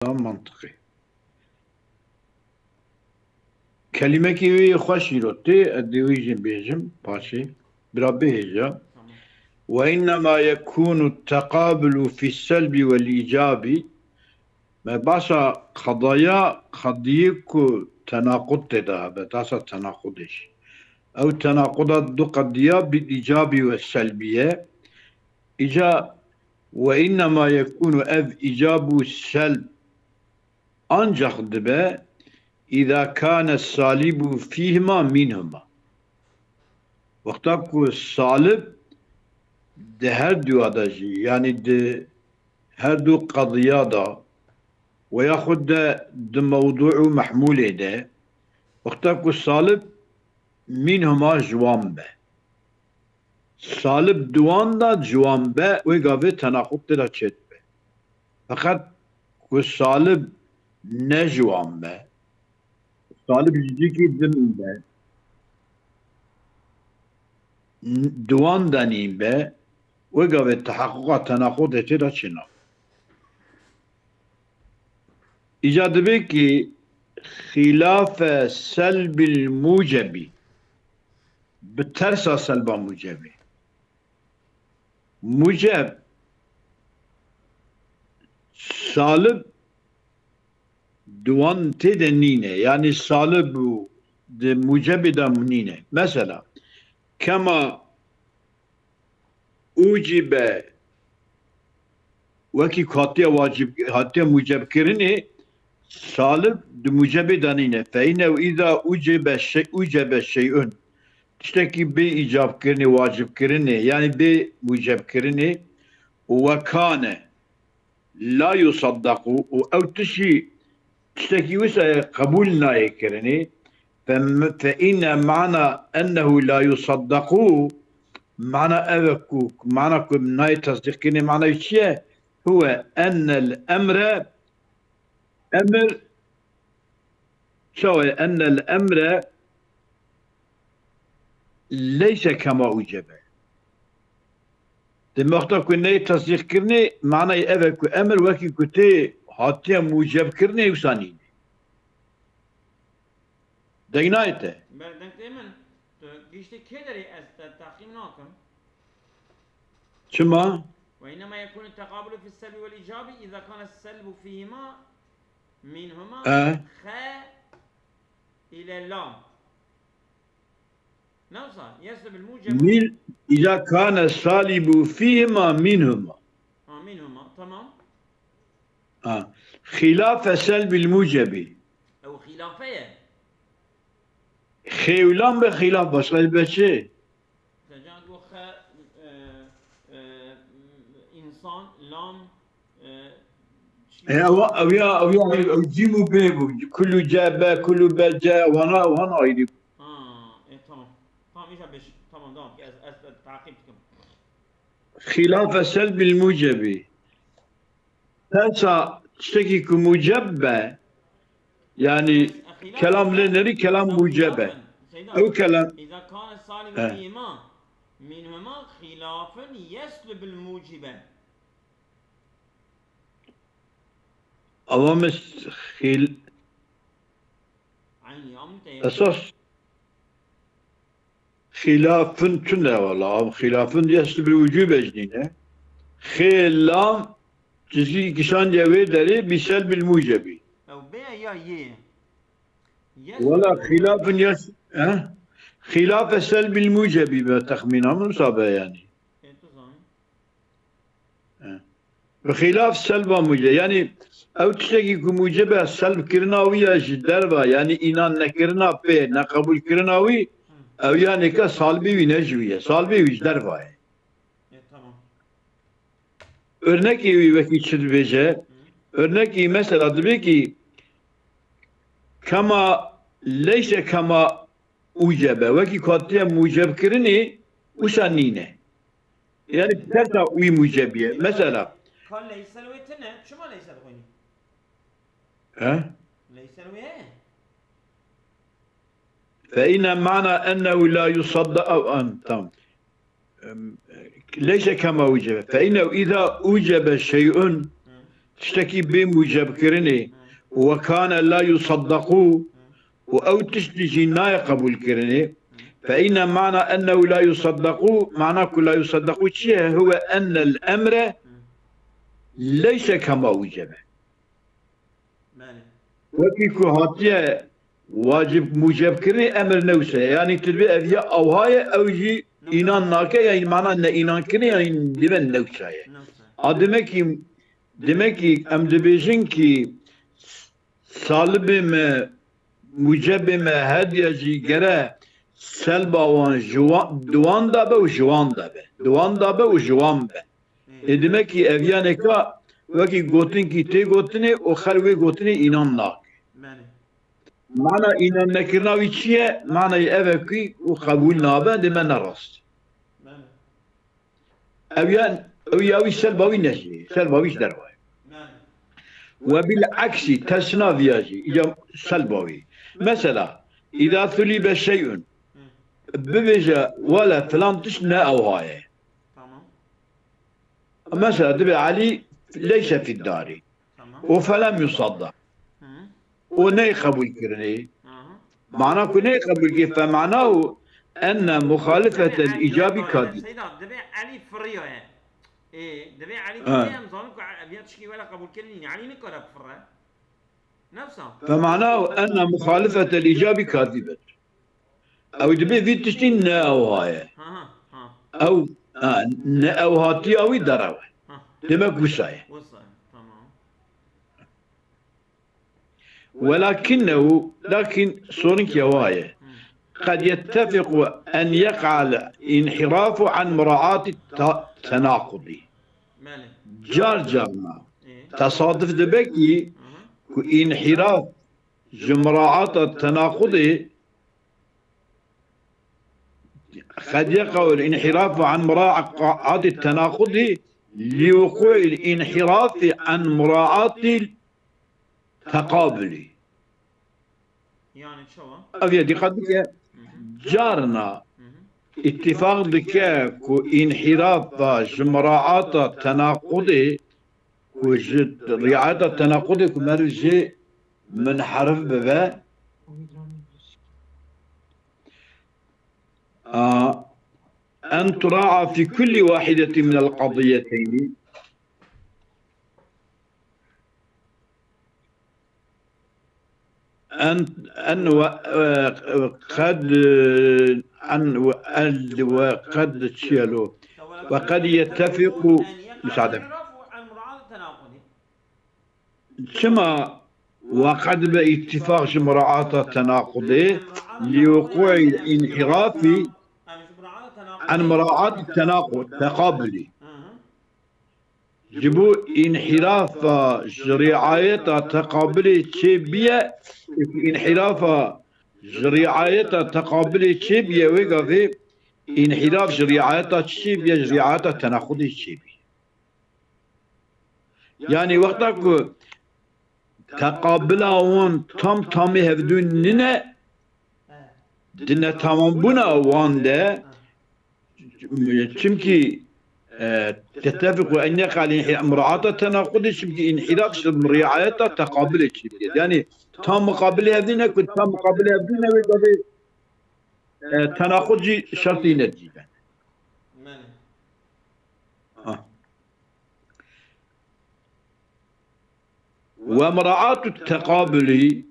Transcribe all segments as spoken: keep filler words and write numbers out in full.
da mantiqê. Kelîmekî wê yê xweş îro tê, ez dê wî jî bêjim paşê. Bira bihêja. Tamam. Ve innema yekûnu teqabulu fis-selbi vel-îcabi. Me basa qedaya qediyê ku tenaqud tê de hebe, basa tenaqudê jî. Ew tenaquda du qediya bi îcabî ve selbî ye. Îca ve innema yekûnu ev îcab û selb ancax dibe îza kane salîbu fîhima mînhuma. Wexta ku salib di her dua de jî, yanî di her du qediya de we yaxud de di mewdû û mehmûlê de, wexta ku salib mînhuma ji wan be. Salib di wan de ji wan be, wê gavê tenaqud tê de çêdibe. Feqet ku salib ne ji wan be, salib ji cîkî din be, n-, di wan de nîn be, wê gavê teheqquqa tenaqudê tê de çênabe. Îca dibe ki xîlafe selbil mucebî, bi tersa selba mucebî. Muceb, salib di wan tê de nîne. Yanî salib û di mucebê de nîne. Mesela, kema ucibe, wekî ku hatiye wacib, hatiye mucebkirinê, salib di mucebê de nîne. Fe innehu îza ucibe şey-, ucebe şey'un. Tiştekî bê îcabkirinê, wacibkirinê, yanî bê mucebkirinê, û we kane la yusaddaku, û ew tişî, tiştekî wisa ye qebûl nayê kirinê, fe, fe inne mana ennehu la yusaddaku, mana ev e ku, mana ku nayê tesdîqkirinê, mana wî çi ye? Huwe ennel emre, emir, çawa ye? Ennel emre leyse kema ucebe. Di wexta ku neyê tesdîqkirinê, manayê ev e ku emir wekî ku tê hatiye mucebkirinê wisa nîne. Deng nayê te? Ber deng tê min. Tu gihîştî kê derê ez te teqîm nakim? Çima? Ve innema yekûnu teqabulu fis-selbi vel-îcabi îza kane selbu fîhima mînhuma E? Xe ile lam. Ne wisa? Yeslu bil muceb. Mîn, îza kane salîbu fîhima mînhuma. Ha, mînhuma. Tamam. Ha. Xîlafe selbil mucebi. Ew xîlafe ye. Xê û lam be xîlaf, başqa be çi? Mesela, cenk bu xe, e, e, insan, lam, e, çi? E, ew, ew ya, ew ya, ew cîm û bê bû. Kullu ce be, kullu be ce, wana, wana ayrı. Ha, e, tamam. Tamam, îca beş. Tamam, tamam. Ez, ez, ez takip dikim. Xîlafe selbil mucebi. Tersa tiştekî ku muceb be, yanî kelam lê nerî, kelam muceb e. Ew kelam. Îza kane salîbu He. Fîhima mînhuma xîlafun yeslu bil mucibe. Ama mes-, xîl-, Eyn yamute ye. Esas Xîlafin tune wala. Xîlafin yeslu bil wucûb ecnîne. Xê lam cizî kişandiye wê derê bi selbil mucebî. Ew bê ya yê. Yes. Wala xîlafin yes, he? Xîlafe selbil mucebî be texmîna min sabe yanî. E, tu zanî. He. Bi xîlaf selba muce-, yanî ew tiştekî ku mucib e, selbkirina wî ya ji derve, yanî înan nekirina pê, neqebûlkirina wî, ew yanî ke salbî wî ne ji wî ye, salbî wî ji derve ye. E, tamam. Örnekê wî wekî çi dibêje? Örnekî mesela dibê kî kema leyse kema ucebe. Wekî ku hatiye mucebkirinê, wisa nîne. Yanî tersa wî mucebiye. Mesela. Ka leysel wê tine, çima leysel xwînî? He? Leysel wê ye. Fe inne mana ennehu la yusadda ew an. Tamam. Em, leyse kema ucebe. Fe innehu iza ucebe şey'un. Hı. tiştekî bê mûcebkirinê, û وكان لا يصدق، û ew tiştî jî nayê qebûlkirinê, فإن معنى أنه لا يصدق، mana ku لا يصدق çi ye? هو أن الأمر ليس كما أوجب. Belê. Wekî ku hatiye wacib mûcebkirinê emir newse. Yanî tu dibê ev ya ewha ye, ew jî înan nake, yanî mana ne înan kirinê, yanî dibe newsa ye. Newsa. A demek ki, demek ki em dibêjin ki salibê me, mûcebê me hediye jî gere selba wan ji wan, di wan de be û ji wan de be. Di wan de be û ji wan be. Ê demek ki ev yaneka wekî gotinkî tê gotinê û xer wê gotinê înan nake. Belê. Mana înan nekirina wî çi ye? Manayê ev e ku û qebûl nabe, dê me ne rast. Belê. Ew ya, ew ya wî selba wî ne jî, selba wî ji derve ye. Belê. Ve bil aksî, tersina viya jî, îca selba wî. Mesela, îza tulibe şey'un, bibêje, wele filan tişt ne ewha ye. Tamam. Mesela dibe Elî leyse fid darî. Tamam. O felem yusadda. Hı. O ney qebûl kirinê. Aha. Mana ku ney qebûl kir, fe manahu enne muxalifetel îcabî kadî. Seyda, dibe Elî firriyaye. Ê, dibe Elî Ha. Firriyaye, em zanin ku ev ya tişkî wele qebûl kirinî. Elî nikare bifirre. Nefsa. Fe manahu enne muxalifetel îcabî kadîbet. Ew dibê vî tiştî ne ewha ye. Ha, ha, ha. Ew, ha, ne ewhatiya wî derew e. Ha. Demek wisa ye. Wisa ye, tamam. Welakinnehu, lakin sorun ki ewa ye. Hı. Qed yettefiqu en yeqa'l inhirafu an muraati ta-, tenaqudi. Belê. Car carna. Ê. Tesaduf dibe ki Hı hı. ku inhiraf ji muraata tenaqudê, qed yeqa'l inhirafu an muraati tenaqudi li wuqu'il inhirafi an muraati teqabulî. Yani çawa? Ev ya dîqet bike, Hı hı. carna Hı hı. îtîfaq dike ku înhîrafa ji miraata tenaqudê, ku ji riayeta tenaqudê ku meriv jê munherif bibe, a, en tura'a fî kullî wahîdetî minel qadîyeteyni. En, en ve, e, qed, e, en ve el ve qed çiyelo. Ve qed yettefiqu, müsaade. Çima ve qed be îttifaq ji muraata tenaqudê, li wuqu'î înhirafi an muraat tenaqud, teqabulî. Ji bo înhîrafa ji riayeta teqabilê çêbiye, înhîrafa ji riayeta teqabilê çêbiye, wê gavê înhîraf ji riayeta çi çêbiye? Ji riayeta tenaqudê çêbiye. Yanî wexta ku teqabila wan tam tamê hevdû nine, di netamambûna wan de, çimkî, e, tettefiqu en yeqa'l inhi-, muraata tenaqudê, çimkî înhîraf ji riayeta teqabilê çêbiye. Yanî tam muqabilê hevdû ne ku tam muqabilê hevdû ne wê gavê, e, tenaqud jî şertî ne dîbe. Ha. Ve muraatu teqabulî,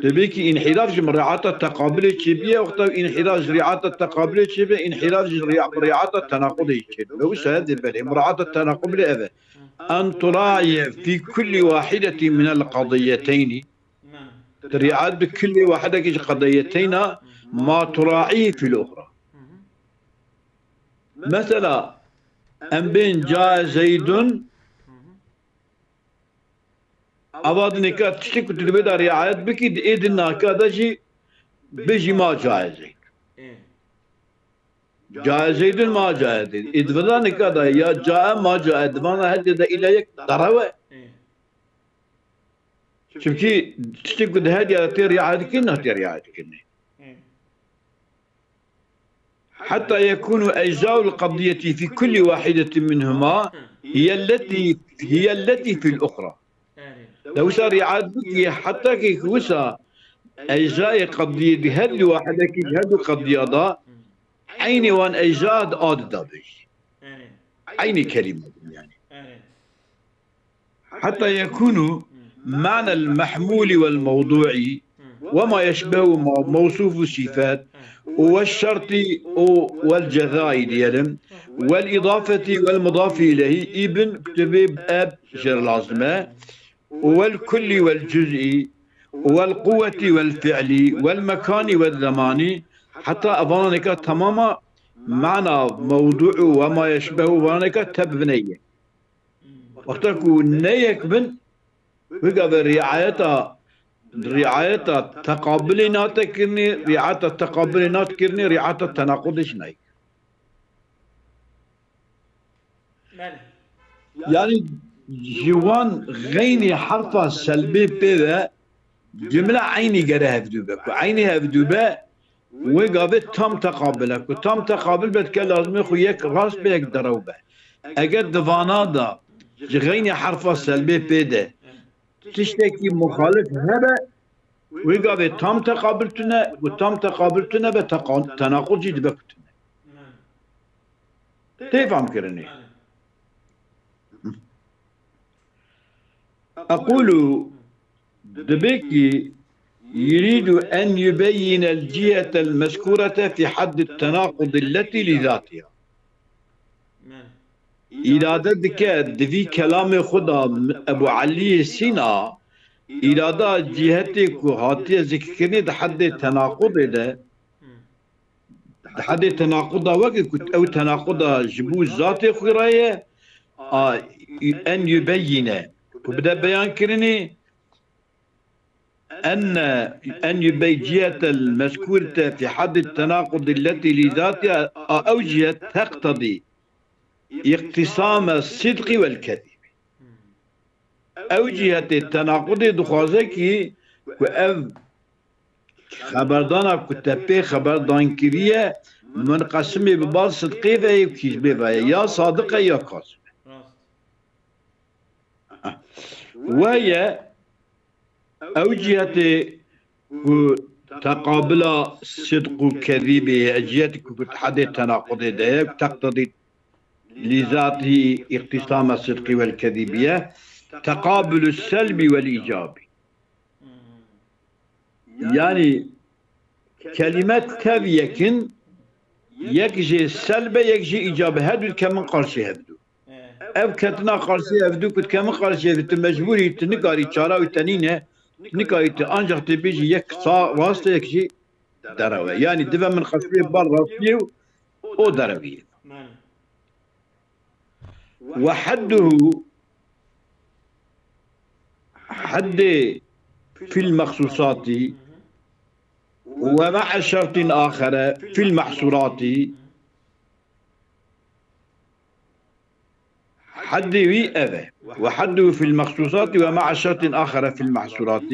tabii ki înhîraf ji muraata teqabulê çêbiye, wexta înhîraf ji riayeta teqabulê çêbiye, înhîraf ji riya-, riayeta tenaqudê çêbiye. Wisa dê belê, muraata tenaqubulê ev e. En tura'iye fî kullî wahîdetî minel qadîyeteyni. Riayet bi kullî wahîdekî ji qadîyeteyna ma tura'î fîl uxra. Mesela, em bên cae Zeydun, ava dinê ka tiştê ku tu dibê de riayet bikî, di ê dinna ka de jî bijî ma cae Zeyd. Ê. Cae Zeydun ma cae Zeyd. Ê di vila nika de ya cae ma cae, di vana her de îla yek derew e. Ê. Çimkî tiştê ku di her ya tê riayet kirin, ne tê riayet kirinê. Ê. Heta yekûnû eczaul qadiyetî fî kullî wahîdetî minhuma, هي التي هي التي في الأخرى. Lewsa riayet bikî, heta ki wisa ecayê qediyê di her du wahidekî, her du qediya da, eynî wan eca di a di da bêjî. Eynî kelîme yani. حتى يكون معنى المحمول والموضوع وما يشبه موصوف الصفات والشرط والجزاء diyelim, والإضافة والمضاف إليه, îbin kutubê eb jêr lazim e, والكل والجزء والقوة والفعل والمكان والزمان, heta evananêka temama mana mewdû û wema yeşbehu vananêka tebvine ye. Wexta ku ne yek bin, wê gavê riayeta, riayeta teqabilê nate kirinê, riayeta teqabilê nat kirinê, riayeta tenaqudê jî nayê. Belê. Yani ji wan xeynî herfa selbê pê ve cimle eynî gere hevdû be. Ku eynî hevdû be, wê gavê tam teqabil e. Ku tam teqabil be, dike lazimê xwe yek rast be, yek derew be. Eger di vana da ji xeynî herfa selbê pê de tiştekî muxalif hebe, wê gavê tam teqabil tune, ku tam teqabil tune be, teqa-, tenaqud jî dibe ku tune. Tê fam kirinê. أقول, dibe ki يريد أن يبين الجهة المذكورة في حد التناقض التي لذاتها. Îrade dike di vî kelamê xwe de Ebu Eliyê Sîna, îrada cîhetê ku hatiye zikirkirinê di hedê tenaqudê de, di hedê tenaquda weke ku ew tenaquda ji bo zatê xwe re ye, a, en yubeyîne, ku bide beyankirinê, أن أن يبين جهة المذكورة في حد التناقض التي لذاتها, a, ew cîhet teqtedî اقتسام الصدق والكذب. Ew cîhetê tenaqudê dixwaze ki ku ev xeberdana ku te pê xeberdan kiriye, munqesimê bi bal sidqê ve yê û kîzbê ve ye. Ya sadiq e ya kazib e. Rast. Weye ew cîhetê ku teqabila sidq û kezîbê ye, cîhetê ku, ku di hedê tenaqudê de ye, teqtedî lîzatî îqtîsama sidqî wel kezîbî ye, teqabulu selbî wel îcabî. Yanî kelîme tev yekin, yek jê selb e, yek jê îcab e. Her du dikemin qarşî hevdû. Ev ketina qarşî hevdû ku dikemin qarşî hevdû, tu mecbûrî, tu nikarî, çara wî te nîne, nikarî tu ancaq tê bêjî yek sa rast e, yek jî derew e. Yanî dibe min qesdê bar rastiyê û o derewiyê. Belê. وحده حد في المخصوصات ومع شرط آخر في المحصورات. Heddê wî ev e. وحده في المخصوصات ومع شرط آخر في المحصورات.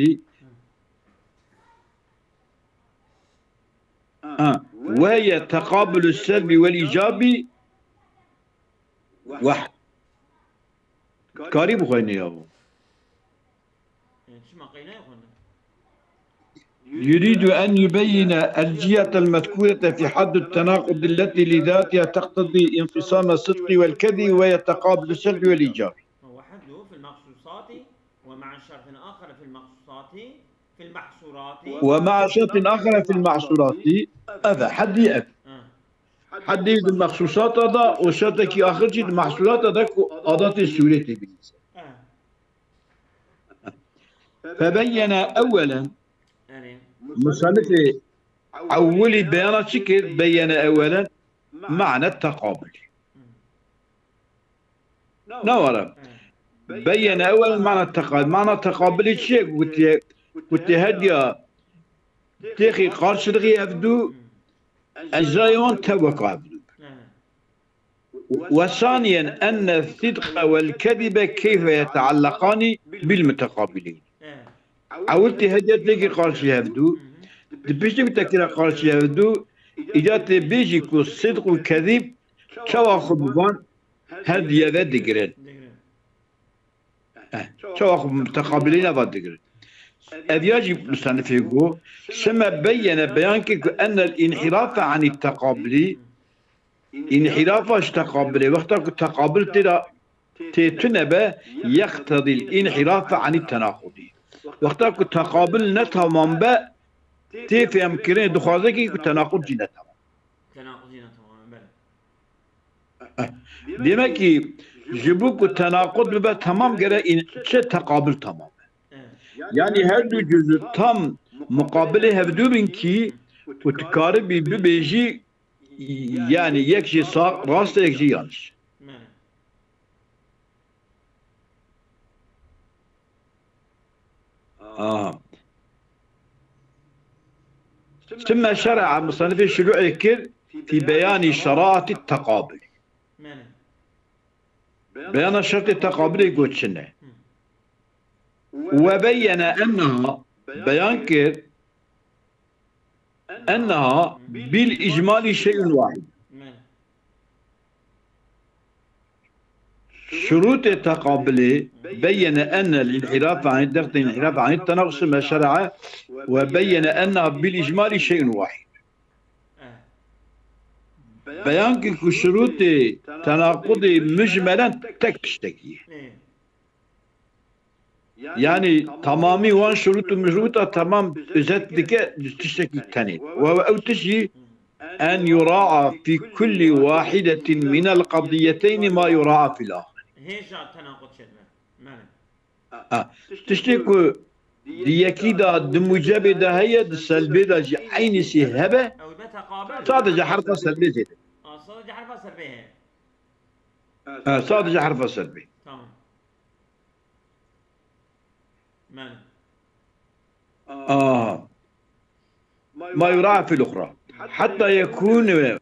Ha, وهي تقابل السلب والإيجاب وحد. Karî bixwîne ya. Çima qeyna xwîne? يريد أن يبين الجهة المذكورة في حد التناقض التي لذاتها تقتضي انقسام الصدق والكذب وهي تقابل السلب والإيجاب. وحده في المخصوصات ومع شرط آخر في المخصوصات في المحصورات. ومع شرط آخر في المحصورات. Ev e, heddî ev. Ha. Heddî di mexsûsata da û şertekî axir jî di mexsûrata da ku adatê sûrê tê bînîse. Ha. فبين أولا. Erê. Musanifê ewilî beyana çi kir? Beyyene ewelen ma'ne teqabil. Nawara. Beyyene ewel mana teqabil. Mana teqabilî çi ye? Gotiye, gotiye hediya têxî qarşılığı hevdû, ecrayê wan tev weka hevdû. وثانيا أن الصدق والكذب كيف يتعلقان بالمتقابلين. Ewil tê hediya têkî qarşî hevdû, di piştî ku te kira qarşî hevdû, îca tê bêjî ku sidq û kezîb çawa xwe bi van her diye ve digirin. Digirin. Eh, çawa xwe teqabilê nava digirin. Ev ya jî musannifê got, sime beyyene beyan kir ku ennel inhirafe anî teqabilî, inhirafa ji teqabilê, wexta ku teqabil tê ra tê tune be, yeqtedîl inhirafe anî tenaqudî. Wexta ku teqabil ne tamam be, tê fêhmkirinê dixwaze kî ku tenaqud jî ne tamam. Tenaqud jî ne tamam e, bele. Demek ki ji bo ku tenaqud bibe temam gere in-, çi teqabil tamam e. Evet. Yani her du cüzü tam muqabilê hevdu bin ki û tu karibî bibêjî yani yek jî sa-, rast e, yek jî yanlış. Evet. Aha. Sümme şere'a, musannifê şuru'ê kir fi beyanî şeraatî teqabil. Mene. Beyana şertê teqabilê got çi ne. Hı. Ve beyyene enneha, beyan kir, enneha bil icmalî şey'un wahid. Mene. Şurutê teqabilê beyyene ennel inhirafe anî, deqtê inhirafe anî tenaqus me şere'e ve beyyene enneha bil icmalî şey'un wahid. Beyan kir ku şurutê tenaqudê mujmelen tek tiştekî ye. Yani tamamî wan şurut û mujruta tamam özet dike tiştekî tenê. Ve ew tişt jî en yura'a fi kulli wahidetin minel qadiyeteyn ma yura'a fil ahir. Hêja tenaqud çêdibe. Mene. Ha, tiştê ku di yekî de, di mucebê de heye, di selbê de jî eynîsî hebe, ew be teqabil. Sadece herfa selbê zêde. Ha, sadece herfa selbê heye. Ha, sadece herfa selbê. Tamam. Mene. Aha. Ma yura fil uxra. Hatta yekûne,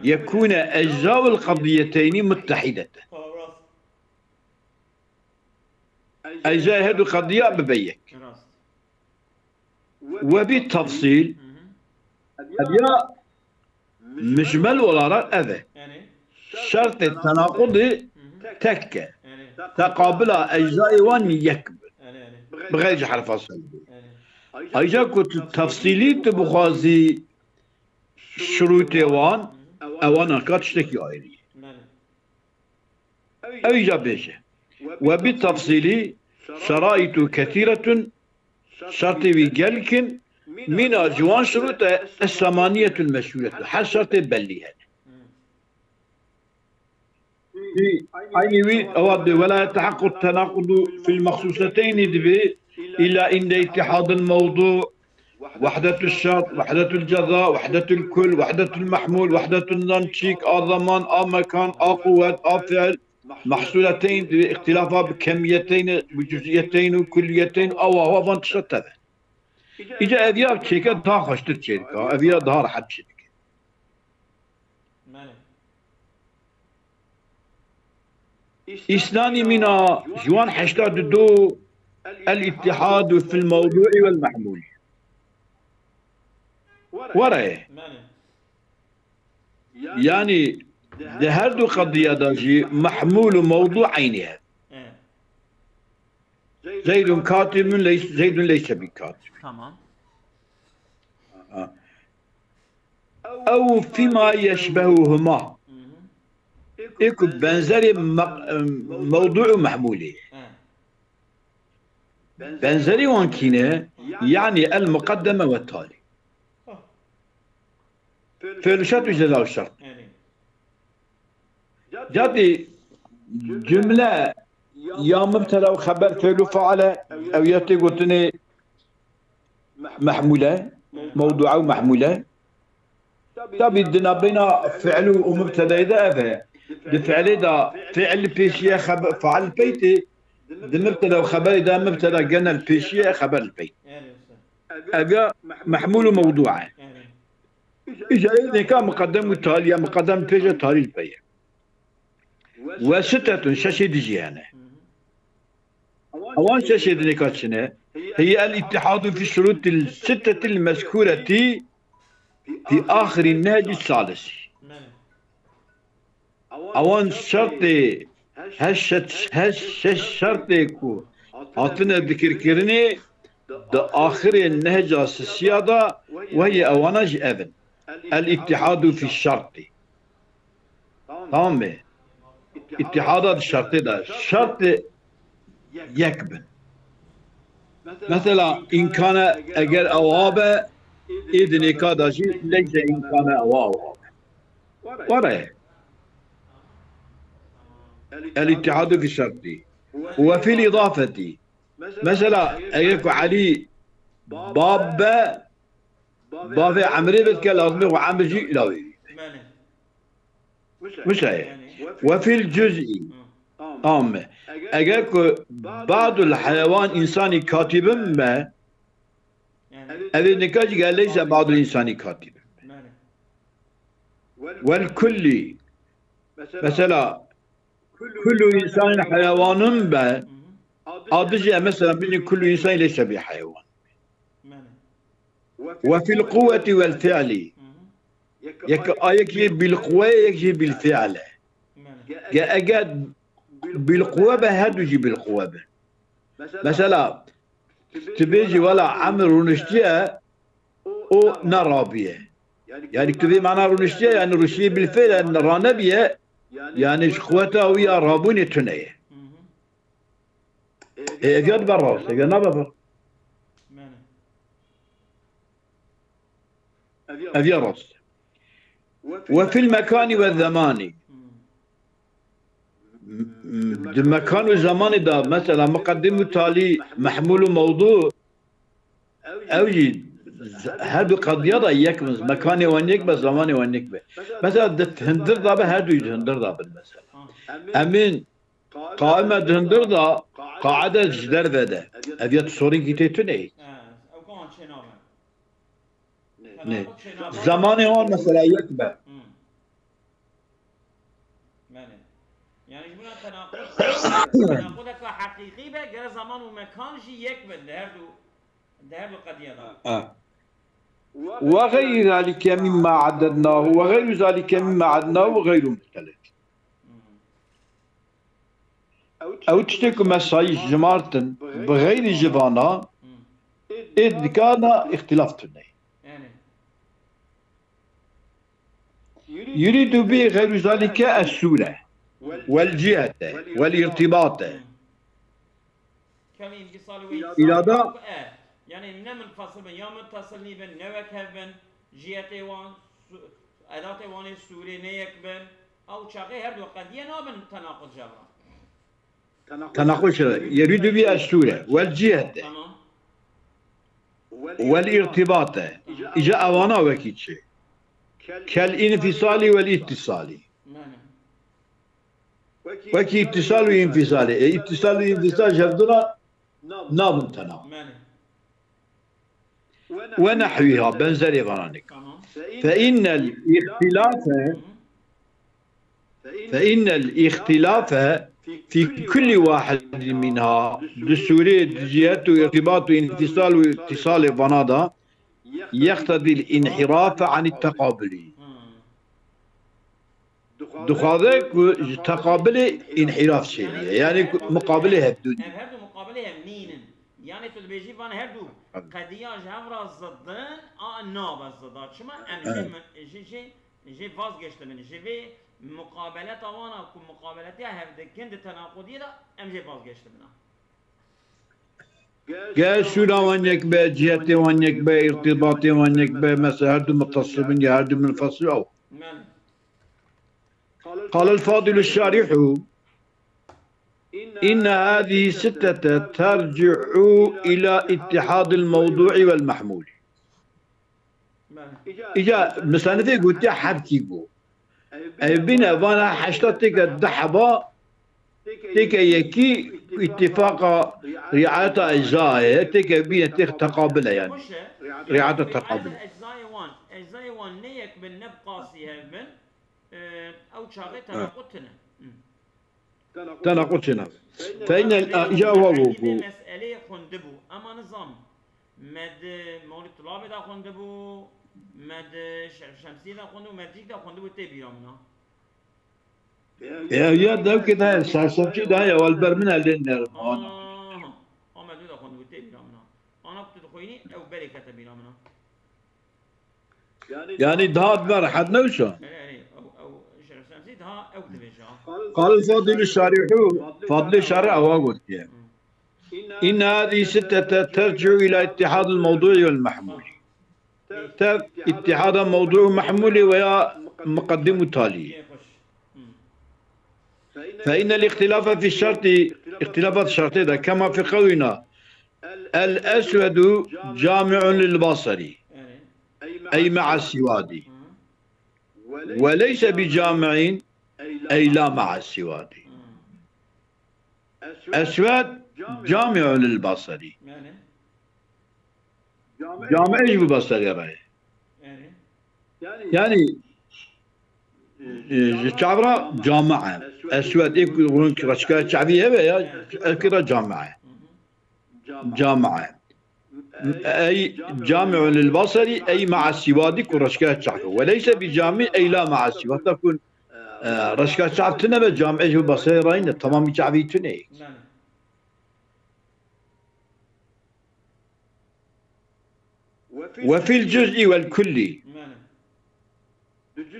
yekûne eczaul qadiyeteyni muttehidete. Ecza her du qadiya bibe yek. Rast. Ve bi tefsîl, ev ya mujmel olarak ev e. Yani şertê tenaqudê tek e. Yani teqabila eczayê wan yek bi. Yani, yani. Bi xeyr ji herfa ser bi. Yani. Ayrıca ku tu tefsîlî tu bixwazî şurutê wan, ewan anka tiştekî ayrî ye. Yani. Ew îca bêje. Ve bi tefsîlî şeraitu kesiretun, şertê wî gelkin, mîna ji wan şurute es-semaniyetul meşhuretu. Her şertê bellî hene. Eynî wî ewa di welayet tehaqqu tenaqudu fil mexsuseteyni dibi illa inde ittihadil mewdu, wehdetul şert, wehdetul ceza, wehdetul kul, wehdetul mehmul, wehdetul nançîk, a zaman, a mekan, a quwet, a fiil, mehsuleteyn, di îxtîlafa bi kemiyeteyn, bi cüziyeteyn û kulliyeteyn, awa, awa van tişta teve. Îca ev ya çêke daha xweştir çêdika, ev ya daha rehet çêdike. Mene. Îsnanî mîna ji wan heştad û du el-îttihadu fil mewdûî wel mehmûlî. Were ye. Mene. Yanî di her du qediya de jî mehmûl û mewdû eynî ye. Evet. Zeydun katibun, leys-, Zeydun leyse bi katib. Tamam. Ha. Ew fîma yeşbehuhuma. Hı hı. Ê ku benzerê me-, mewdû û mehmûlê. He. Benzerî wan kî ne? Yanî el muqeddeme ve talî. Ah. Fiil û şert û ceza û şert. Yanî. Cadî cumle ya mubteda û xeber fiil û faal e, ew ya tê gotinê mehmûl e, mewdûa û mehmûl e. Tabî di nabeyna fiil û mubtedayê de ev e. Di fiilê de fiil li pêşiye, xebe-, faal li pey tê. Di mubteda û xeberê de mubteda gene li pêşiye, xeber li pey. Ev ya mehmûl û mewdû e. Îca ê nêka muqedem û talî ya, muqedem pêş e, talî li pey e. Ve sittetun, şeşê dijî hene. Ewan şeşê dinêka çi ne? Hiye el ittihadu fi şurutil sittetil mezkureti fi axirî nehcî salisi. Ewan şertê, her şeş, her şeş şertê ku hatine dikirkirinê, di axirê nehca sisiya de wehiyê ewana jî ev in. El-ittihadu fî şertî. Tamam mı? İttihada di şertê de. Şertê yek bin. Mesela, imkane eger ewa be, ê di nêka de jî leyse imkane ewa ewa be. Were. El-ittihadu fi şertî. Ve fil idafeti. Mesela, eger ku Elî bab be, bavê Emrê be, dike lazim e ku Emr jî îlavê bî. Belê. Wisa ye. Yanî, ve fil cüz'i. Hı. Tamam mı? Eger ku ba'dul heywan insanî katibin be, yanî, ev ê nika jî gel leyse ba'dul insanî katibin. Belê. Vel kulli. Mesela, kullu insanî heywanun be, hı hı, adı jî mesela, bînî kullu insanî leyse bi heywan. Belê. Ve fil kuvveti vel fi'li. Hı hı. Yek, a yek jî bil quwe, yek jî bil fi'le. Belê. Ge eger bil quwe be, her du jî bil quwe be. Mesela, tu bêjî, wela Emir rûniştiye, o ne rabiye. Yani tu vê mana rûniştiye, yani rûniştiye bil fi'le, ne ranebiye, yani ji quweta wî ya rabûnê tune ye. Hı hı. E, ev ya dibe rast, ev ya nabe vir. Belê. Ev ya rast. Ve fil mekani ve zemanî. Di mekan û zemanê de, mesela, muqeddim û talî, mehmûl û mewdû, ew jî her du qediya de yek bin, mekanê wan yek be, zemanê wan yek be. Mesela, di hundir de be, her du jî di hundir de bin, mesela. Emîn, qaime di hundir de, qaide ji derve de. Ev ya tu sorînkî tê tune ye. He, ew kan çê nabe. Ne. Tenaqud çê nabe. Zemanê wan mesela yek be. Hmm. Belê. Yani ji buna tenaqud, tenaqudeka heqîqî be, gere zaman û mekan jî yek bin di her du, di her du qediya de. Ha. Ve gayri zalike mimma addednahu ve gayru zalike mimma addednahu ve gayru muhtelif. Hmm. Ew tiştê ku me sayî jimartin, bi xeyrî ji vana, ê dikana îxtilaf tune. Yanî. Yuridu bi xeyru zalike es-sûre, wel cihete, wel îrtibate. Kemî înfîsalî wê Îlada. E, yanî ne munfasil bin, ya muttasil nîbin, ne wek hev bin, cihetê wan, su-, edatê wan ê sûrê ne yek bin, ew çaxê her du qediye nabin tenaqud ji hev re. Tenaqul şire. Yeridu bi es-sûre. Wel cihete. Tamam. Wel îrtibate. Îca ewana wekî çi? Kel înfîsalî wel îtîsalî. Belê. Wekî îtîsal û înfîsalê. E, îtîsal û înfîsal ji hev du re nabin tenaqul. Belê. Ve nehwiha, benzerê vananik. Tamam. Fe innel îxtilâfe, fe innel îxtilâfe fî kulli wahidin minha, di sûrê, di cihet û îrtibat û înfîsal û îtîsalê vana da, yeqtedîl înhirafe anî teqabulî. Hmm. Dixwaze ku ji teqabilê înhîraf çêbiye. Yani ku muqabilê hevdû. Ev her du muqabilê hev nînin. Yani tu dibêjî van her du qediya ji hev re zid in, a nabe zida. Çima em jê, jê, jê, jê vazgeştibin. Ji vê muqabeleta wana ku muqabeletiya hev dikin di tenaqudiyê de em jê vazgeştibin. Ger sûra wan yek be, cihetê wan yek be, îrtibatê wan yek be, mesela her du muttasil bin ya her du munfasil ew. Belê. قال الفاضل الشارح: إن هذه الستة ترجع إلى اتحاد الموضوع والمحمول. Belê. Îca misanifê gotiye hebkî got. Ev bîne vana heşta têke du heba, têke yekî îtîfaqa riayeta ecza ye, têke bîne têk teqabil e yani. Riayeta teqabil. Eczayê wan, eczayê wan ne yek bin, ne bi qasî hev bin, e, ew çaxê tenaqut tune. Hı. Tenaqul çênabe. Fe innel, a, îca wa got. Meseleyê xwendibû. Ema nizam. Me di Mewlid Tulabê de xwendibû, me di Şerif Şemsiyê de xwendibû, me di cîk de xwendibû tê bîra min a. E, ya dewkê de, sersefçî de ya, wal ber min elên nerim. Aha. Ana. Ahmet, wê de xwend, wê tê bîra min a. Ana ku tu dixwînî, ew berê kete bîra min a. Yani daha dibe rehet ne wisa? Erê, erê, ew, ew, Şeref Şemsî daha ew dibêje. قال الفاضل الشارح, Fadilê Şarih awa gotiye. إن هذه ستة ترجع إلى اتحاد الموضوع والمحمول. Tev ittihada mewdû û mehmûlê veya miqedim û talî. فإن الاختلاف في الشرط, اختلافat şertê de, كما في قولنا الأسود جامع للبصر أي مع السواد وليس بجامع أي لا مع السواد. أسود جامع للبصر. Camê ji bo Basrê re ye. Yani, e, ji çav re cami e. Eswed, ê ku rûn reçka çavî hebe ya, ê ku re cami e. Cami e. Ey cami'un lil basari, ey ma'a siwadi ku reçka çav e. Ve leyse bi cami, ey la ma'a siwad. Wexta ku, e, reçka çav tune be, cami ji bo Basrê re ne, tamamî çavî tune. Ve fil cüz'i vel kulli.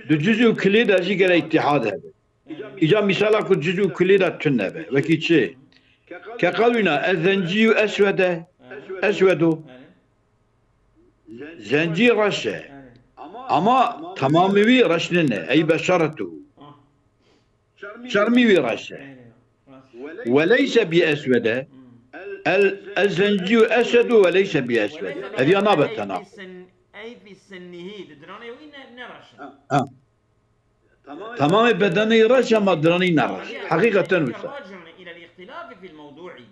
Di cüz û kulî de jî gere îtîhad hebe. Îca mîsala ku cüz û kulî de tune be. Wekî çi? Ke qewlîna ez zencî û eswede. Eswedo. Zencî reş e. Ama temamî wî reş nine. Ey beşeretu. Çermî wî reş e. Ve leyse bi eswede. El, ez zencî û eswedu ve leyse bi eswede. Ev ya nabe tenaqud. Ey fi sennihi, di diranê wî ne, ne reş e. Ha. Tamamê bedenê reş e, ama diranî ne reş. Heqîqeten wisa. Raci'un ila al-ihtilafi fil mewdu'i.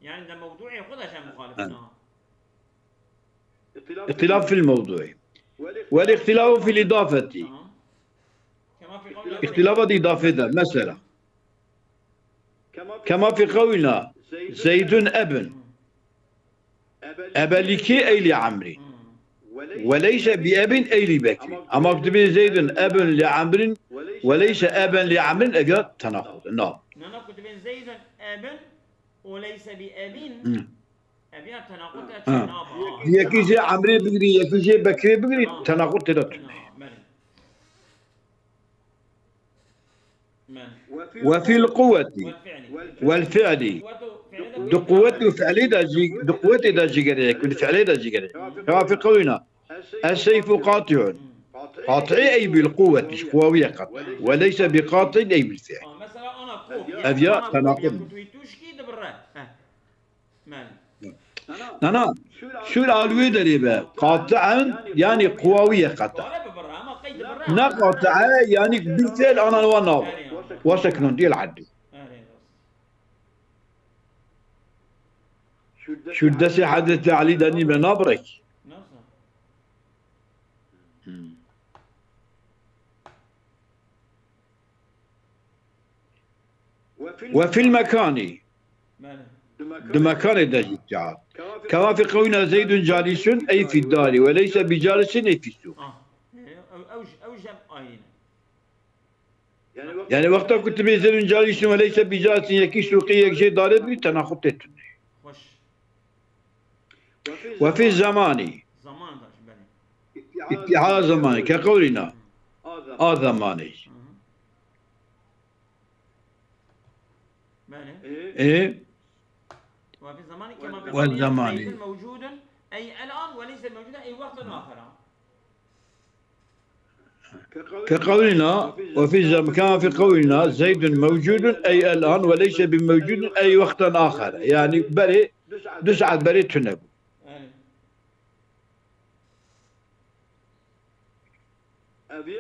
Yani de mewdu'ê xwe de jî muxalif ne. اختلاف في الموضوع. والاختلاف في الإضافة. Îxtilafa di îdafê de, mesela. Kema fi qewlina Zeydun ebin. Ebelîkî ey li Emrî. Ve leyse bi ebin ey li Bekrî. Ama ku dibê Zeydun ebin li Emrin, ve leyse eben li Emrin, ev ya tenaqud. Na. Nana ku dibê Zeydun ebin, ve leyse bi ebin. Ev ya tenaqud e, çi naba. Yekî jê Emrê bigirî, yekî jê Bekrê bigirî, tenaqud tê de tune. Ve fil quwweti vel fi'li. Di quwwet û fi'lê de jî, di quwwetê de jî gerek, di fi'lê de jî gerek. Kema fi qewlina. Es-seyfu qati'un. Qati'î ey bil quwwet, ji quwa wî ye qati'î. Ve leyse bi qati'in ey bil fi'l. Ev ya tenaqud. Nana, şûr al wê derê be, qati'en, yani quwa wî ye qata. Ne qati'e, yani bil fi'l anan wan nav. Wasa kinon diyel addu. Şûr destê Hezretî Elî de nîme nabirek. Ve fil mekanî. Di mekanê de jî îtîad. Kema fi qewlina Zeydun calisun ey fid dari ve leyse bi calisin ey fis suq. Ah. Ew, ew, ew jî em ayîne. Yani wexta ku tu bê Zeydun calisun ve leyse bi calisin yekî suqê yek jê darê bî, tenaqut tê tune. Xweş. Ve fi zemanî. Zaman da jî belê. İttiha zamanı, ke qewlina. A zamanê. Belê. E? Ve fi zemanî kema fi Ve qewlina zemanî. Zeydun mewcudun ey el-an ve leyse mewcudun ey wexten axera. Ke qewlina, ve fi zem-, kema fi qewlina, Zeydun mewcudun ey el-an ve leyse bi mewcudun ey wexten axer. Yani berê du saet berê tune bû.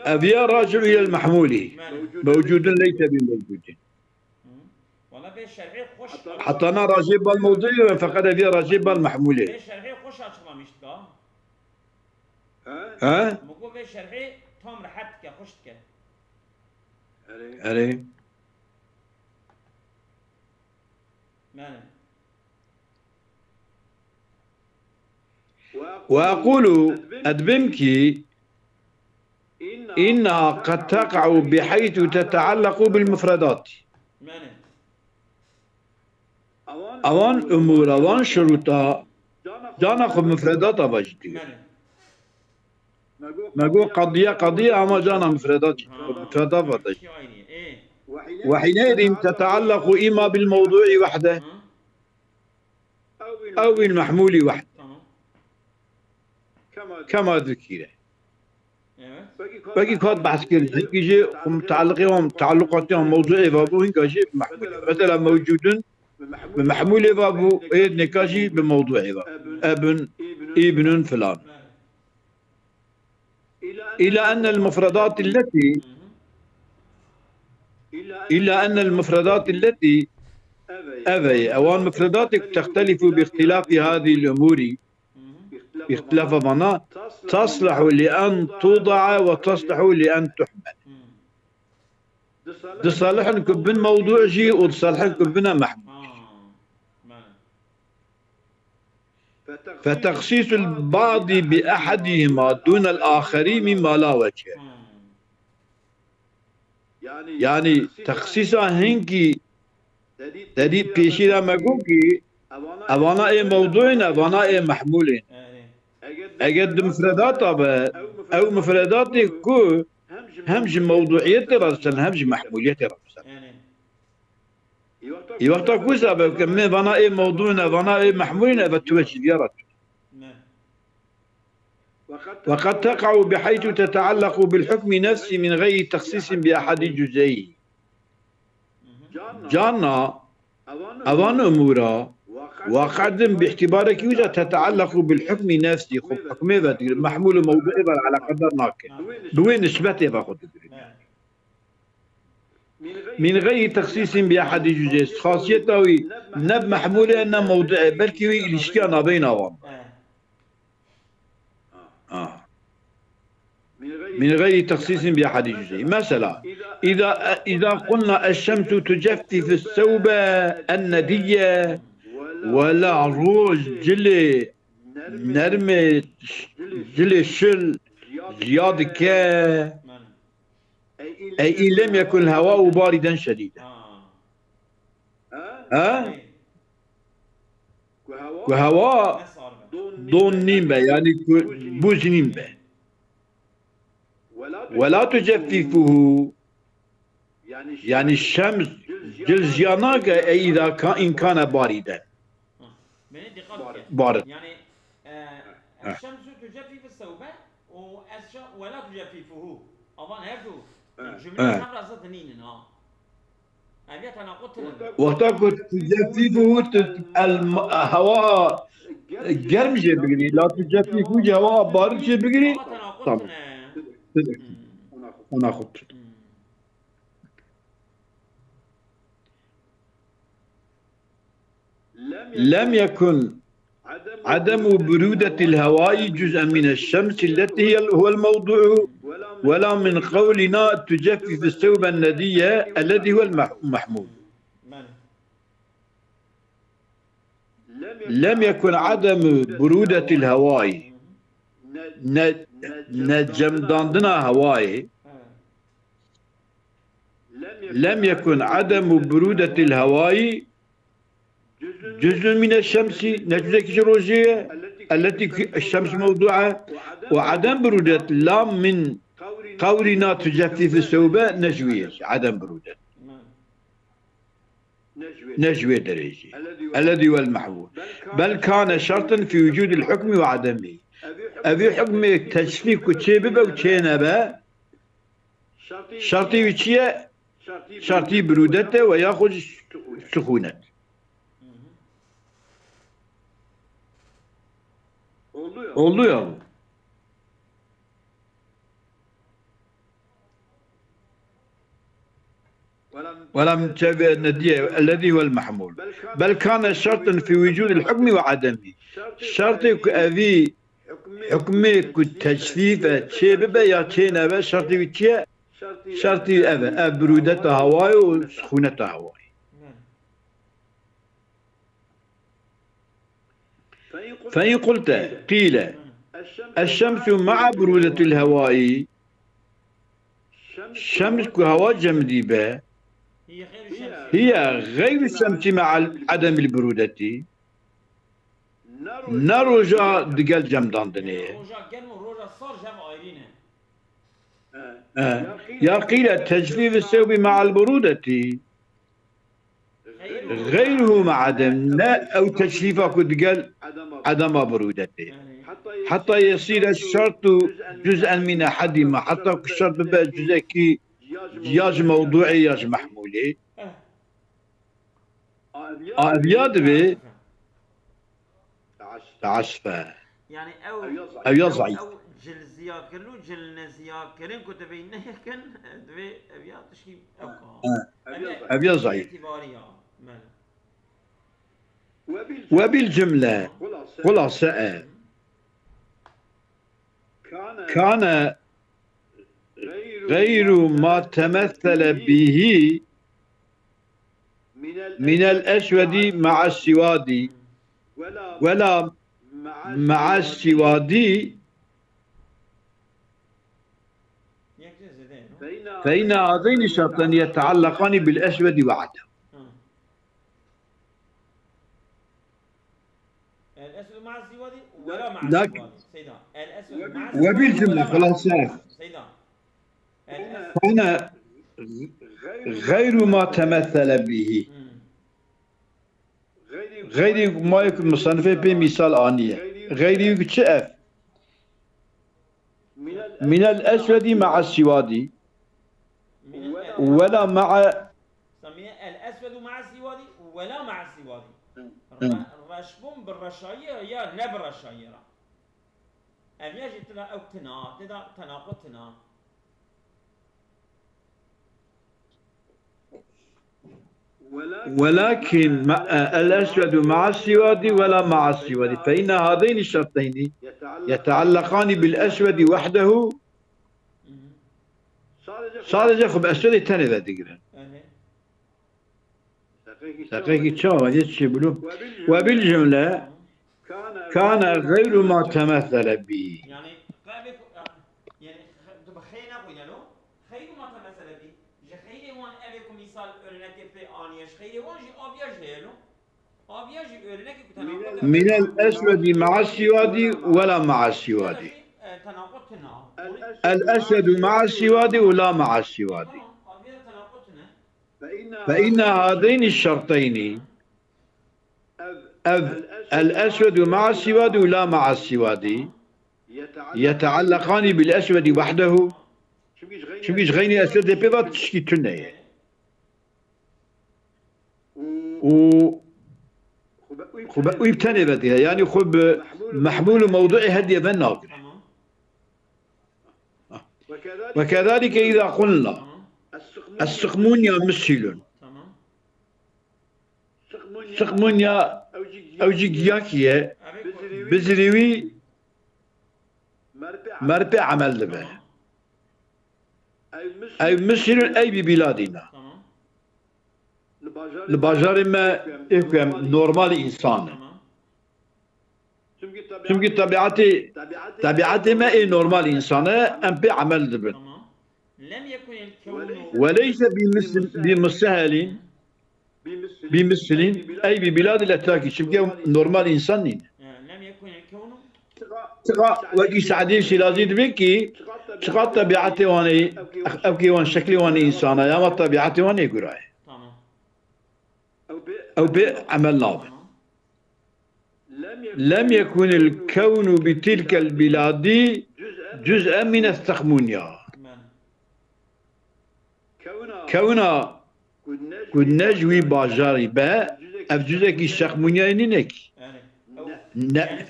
Ev ya raci'u ilel mehmûlî. Mewcudun leyse bi mewcudin. Wala vê şerhê xweş. Heta na racê bal mewdûyê ve feqet ev ya racê bal mehmûlê. Vê şerhê xweş açıklamıştık ha. He? Mugo vê şerhê tam rehet dike, xweş dike. Erê. Mene. Ve aqulu, ez dibêm ki, إنها قد تقع بحيث تتعلق بالمفردات. Ewan umûra, wan şirûta cana xwe mifredata ve jî diyor. Me got qediye, qediye ama cana mifredat, mifredat ve de. وحينئذ تتعلق إما بالموضوع وحده أو بالمحمول وحده. كما ذكر. Wekî ku hat behs kir, hinkî jî ku mutaliqê wan, tealluqatê wan mewduê ve bû, hinka jî bi mehmûlê. Mesela mewcûdun bi mehmûlê ve bû, êd nêka jî bi mewduê ve. Ebun, îbnun filan. إلى أن المفردات التي إلى أن المفردات التي أبي أوان مفردات تختلف باختلاف هذه الأمور. باختلاف معنى تصلح لأن توضع وتصلح لأن تحمل. Disalihn ku bin mewdu jî û disalihn ku bine mehmûl. فتخصيص البعض بأحدهما دون الآخر مما لا وجه. Yanî texsîsa hinkî te dît pêşî de me got kî evana ê mewdû in, evana ê mehmûl in. Eger di mifredata be, ew mifredatê ku hem ji mewdûiyetê re diçin, hem ji mehmûliyetê re diçin. Ê wexta ku zabe ke me vana ê mewdû ne, vana ê mehmûl ne, ve tu ve çi diya re tu. وقد تقع بحيث تتعلق بالحكم نفسه من غير تخصيص بأحد جزئيه. Carna evan umûra waqedin bi îtîbarekî wî de تتعلق بالحكم نفسه, xwe bi hukmê ve digire, mehmûl û mewdûê ve eleqedar nake. Bi wê nisbetê ve xwe digire. من غير تخصيص بأحد جزئيه. Xasiyeta wî ne bi mehmûlê ne mewdûê, belkî wî îlişkiya navbeyna wan. من غير تخصيص بأحد جزئيه. Mesela, إذا إذا قلنا الشمس تجفف الثوب الندي, wela roj cilê nermê, cilê şil ziya dike. Ey in lem yekun hewa'u bariden şedîden. Ha? Ku hewa don nîn be, yanî ku bûz nîn be. Wela tuceffifuhu, yanî şems cil ziya nake, ey îza ka-, îmkane barîden. Beni dikkat et. Bar. Yani, e, Heh. Şemsu tüceffifu sevbe o esşa ve la tüceffifuhu. Aman her du cümle Heh. Tam razı dininin ha. Ev ya tenakut tinin. Wexta ku tüceffifuhu tu el hewa germ jê bigirî, la tüceffifuhu jî hewa barid jê bigirî. Ama tenakut tine. Tamam. Ona xut. لم يكن عدم برودة الهواء جزءا من الشمس التي هي، هو الموضوع، ولا من قولنا تجفف الثوب الندي الذي هو المح-، محمول. لم يكن عدم برودة الهواء. Ne, necemdandina hewayê. لم يكن عدم برودة الهواء جزء من الشمس, ne cuzekî ji rojê ye, التي الشمس موضوعها, وعدم برودة لا من قولنا تجفف الثوب, ne ji wî ye, عدم برودة. Ne ji wê derê jî. الذي هو المحمول. بل كان شرطا في وجود الحكم وعدمه. Evî hukmê tecfîf ku çê bibe û çê nebe, şertî wî çi ye? Şertî birûdet e we yaxud jî sixûnet. Oldu ya. ولم تجفف الندي الذي هو المحمول. بل كان شرطا في وجود الحكم وعدمه. Şertê ku evî hukmê ku tecfîf e çê bibe ya çê nebe, şertê wî çi ye? Şertî ev e, ev birûdeta hewayê û sixûneta hewayê. فإن قلت قيل الشمس مع برودة الهواء. Şems ku hewa cem dîbe, hiye xeyru şemsî me'al edemîl burûdetî. Ne roja digel cemdandinê ye. Roja germ û roja sar jev ayrî ne. E, ya qîle tecfîfî sewbî me'al burûdetî. Xeyruhu me'edem, ne ew tecfîfa ku digel edema birûdetê. Heta yesîre şert û cüz'en mîne hedî ma, heta ku şert bibe cüzekî ya ji mewdûê ya ji mehmûlê. A ev ya divê teasfe. Yani ew, ev ya zayıf. Ew cil ziyakirin û cil neziyakirin ku divê nekin, divê ev ya tişkî ew ka. Ev ya zayıf. Îtibarî ya. Mele. Ve bil cümle, xulase e. Kane gayru ma temessele bihi minel eswedi ma'a siwadi. Wela ma'a siwadi. Fe inne hazeyni şerteyni yeteallekani bil eswedi wahdehu. الأسود مع السوادي ولا مع السوادي. سيدا. الأسود مع السوادي وبالجملة ولا مع خلاص السوادي. سيدا. الأسود. Kane gayru ma temessele bihi. Xeyrî ma yek musannifê pê mîsal aniye. Xeyrî çi ev? Minel eswedî ma'a siwadî. Wela ma'a. Samiye el eswedu ma'a siwadî wela ma'a siwadî. Reşbûn bi reşayî ya ne bi reşayî ra. Ev ya jî tida ew tina, tida tenaqut tina. ولكن مع الأسود مع السواد ولا مع السواد، فإن هذين الشرطين يتعلقان بالأسود وحده. Sadece xwe bi eswedê tenê vedigirin. Deqekî çawa yê çi bû? Ve bil cümle kane gayru ma temessele bî. Yani, qebê ku, yani, tu bi xeyr ne xwe gelo. Xeyru ma temessele bî. Ji xeyrê wan evê ku mîsal örnekê pê aniye, ji xeyrê wan jî aviya jî heye lo. Aviya jî örnekê ku tenaqut e. Minel eswedî ma'a siwadî ve la ma'a siwadî. E, tenaqut tine. El eswedu ma'a siwadî ve la ma'a siwadî. Tamam, aviya tenaqut tine. Fe inne hadeyni şerteyni. Ev el eswedu ma'a siwadî ve la ma'a siwadî. Yeteallekani bil eswedi wahdehu. Çünkü ji xeynî eswedê pê ve tişkî tune ye. Û xwe bi wî bi tenê ve diye. Yani xwe bi mehmûl û mewduê hediye ve nagire. Ve kezalike îza qulna es-suqmunya misilun. Siqmunya ew jî giyakî ye. Bizirî wî merpê emel dibe. Ew misilun ey bi biladîna. Li bajarê me ê ku em normal însan in. Çimkî tebiatê, tebiatê me ê normal însan e, em pê emel dibin. Ve leyse bi mis-, bi musehelîn, bi misilîn, ey bi biladî letlakî, çimkî ew normal însan nîn. Çiqa wekî Se'dî Şîrazî dibê kî, çiqa tebiatê wan ê, ev kê wan şeklê wan ê însan e, ama tebiatê wan ê gura ye. Ew pê emel nabin. Lem yekunil kewnu bi tilkel biladi cüz'en mine sexmunya. Kewna ku ne ji wî bajarî be, ev cüzekî şexmunyayê nîne kî. Ne,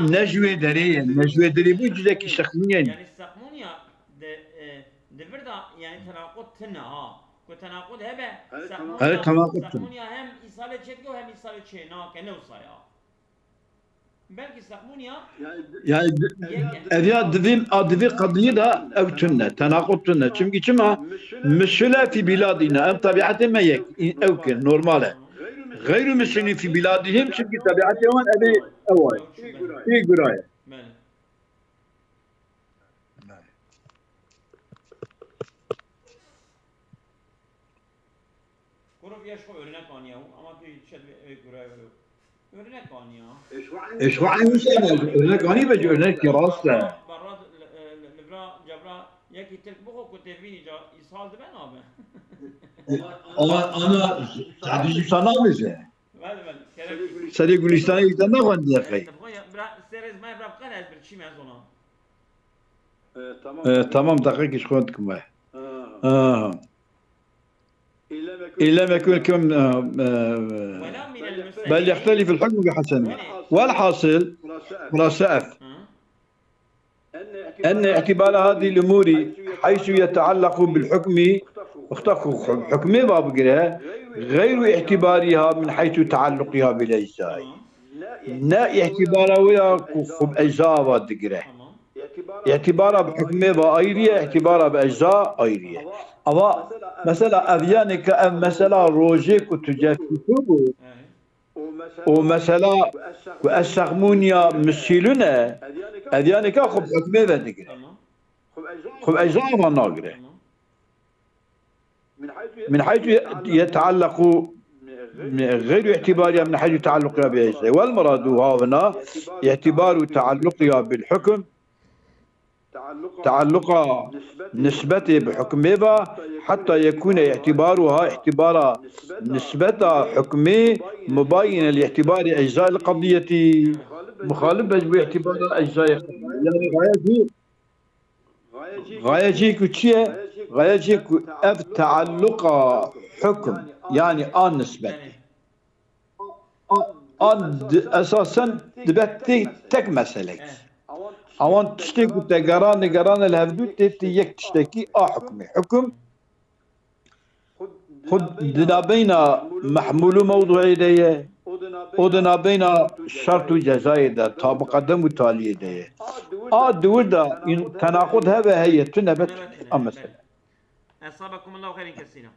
ne ji wê derê ye, ne ji wê derê bû cüzekî şexmunyayê nîne. Yani Sexmunya di, e, di vir de yani tenaqut tine ha. Ku tenaqut hebe, Sexmunya, Sexmunya hem îsalê çê dike û hem îsalê çê nake, ne wisa ya. Belkî Sexmunya Yani ev ya divê, a divê qediyê de ew tune, tenaqut tune. Çimkî çima? Mişule fî biladîna, em tebiatê me yek, ew ki normal e. Xeyru mişulî fî biladîhim, çimkî tebiatê wan ev ê ew e. Ê gura ye. Belê. Eş xwe örnek aniya, ama tu şed ve gure örnek aniya. Eş xwe aynı şey, örnek ani ve örnek ki rast e. Barra li vira cevra yekî Tirk bixwe ku tê vînî ca îshal dibe nabe. Ama ana sadece sana bize. Bele, bele. Serê Gulistanê îta nexwendiye qey. Bira serê zimay bira qel ez bir çî mezona. Ee, tamam, deqekî ji xwe dikim we. Ha. إلا ما يكون كم، آه، آه، بل يختلف الحكم بحسب. والحاصل، خلاصة أف. أن اعتبار هذه الأمور حيث يتعلق بالحكم، وقت حكمê va bigire, غير اعتبارها من حيث تعلقها بالأجزاء. Ne îtibara wê ya ku xwe bi ecza va digire. Îtibara bi hukmê ve ayrı ye, îtibara bi ecza ayrı ye. Ama mesela ev yanê ke ev mesela rojê ku tu cehkî tu bû, o mesela ku ez sexmûniya misîlûn e, ev yanê ke xwe bi hukmê ve digire. Xwe bi ecza va nagire. من حيث يتعلق غير اعتبارها من حيث تعلقها بأجزاء. والمراد هاهنا اعتبار تعلقها بالحكم، تعلقها nisbetê bi hukmê ve, حتى يكون اعتبارها اعتبارا nisbeta hukmê مباينا لاعتبار أجزاء القضية. Muxalif be ji bo îtibara eczayê qediyê. Yani gayet iyi. Gaye cî ku çi ye? Gaye cî ku ev tealluqa hukm, yani a nisbet. A, a di, esasen dibe tê tek meselek. Awan tiştê ku te gerane, gerane li hevdû tê, tê yek tiştekî a hukmê. Hukm Xwe di nabeyna mehmûl û mewdûî de ye. O di nabeyna şert û cezayê de, tabiqa dem û taliyê de ye. A di wir de în-, tenaqud hebe heye, tune be tune. A mesele. Esabakumullahu xeyrin kesîra.